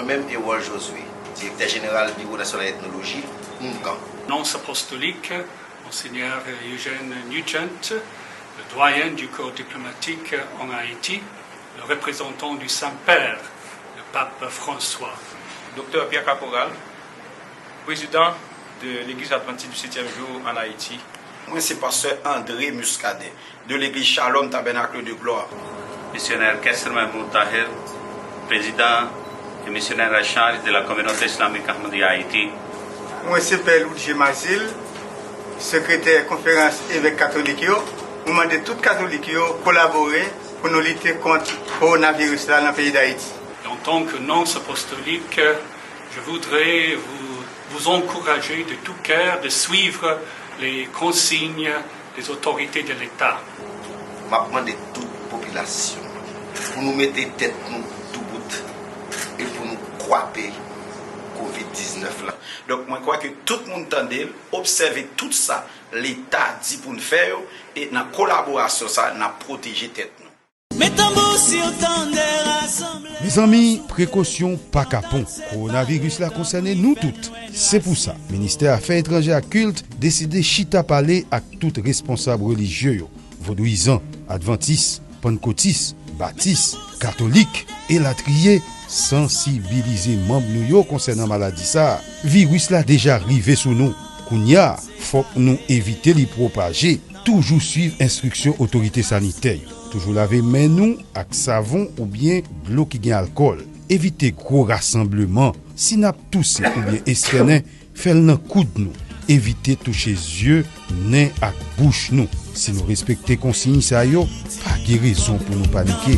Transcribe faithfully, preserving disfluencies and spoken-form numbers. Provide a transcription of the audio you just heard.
Mwen menm, Erol Josué, direktè jeneral Biwo Nasyonal Etnoloji, oungan. Nonce apostolique, Monseigneur Eugène Nugent, le doyen du corps diplomatique en Haïti, le représentant du Saint-Père, le pape François. Doktè Pierre Caporal, président de l'Église adventiste du septième jour en Haïti. Mwen se pastè André Muscadin, de l'église Shalom Tabernacle de Gloire. Misyonè Kester Mahmoud Taher, prezidan e misyonè an chaj de la Communauté Islamique Ahmadiyya Haïti. Mwen se Pè Ludger Mazil, sekretè Konferans Evèk Katolik yo. Mwen mande tout Katolik yo kolabore pou nou lite kont kowonaviris la nan peyi Dayiti. En tant que nonce apostolique, je voudrais vous, vous encourager de tout cœur de suivre les consignes des autorités de l'État. M ap mande tout popilasyon pou nou mete tèt nou doubout e pou nou kwape kovid diznèf la. Donk, mwen kwè ke tout moun tande l, obsève tout sa Leta di pou n fè yo, e nan kolaborasyon sa, n ap pwoteje tèt nou. Met tanbou si w tande rasanble. Mezanmi, prekosyon pa ka pon. Kowonaviris la konsène nou tout. Se pou sa, Ministè Afè Etranjè ak Kilt deside chita pale ak tout responsab relijye yo, vodouyizan, advantis, pannkotis, batis, katolik, elatriye, sansibilize manm nou yo konsènan maladi sa a. Viris la deja rive sou nou. Kounye a, fòk nou evite li pwopaje. Toujou swiv enstriksyon otorite sanitè yo. Toujou lave men nou ak savon oubyen dlo ki gen alkòl. Evite gwo rasanbleman. Si n ap touse oubyen estènen, fè l nan koud nou. Evite touche zye, nen ak bouch nou. Si nou respekte konsiy sa yo, pa gen rezon pou nou panike.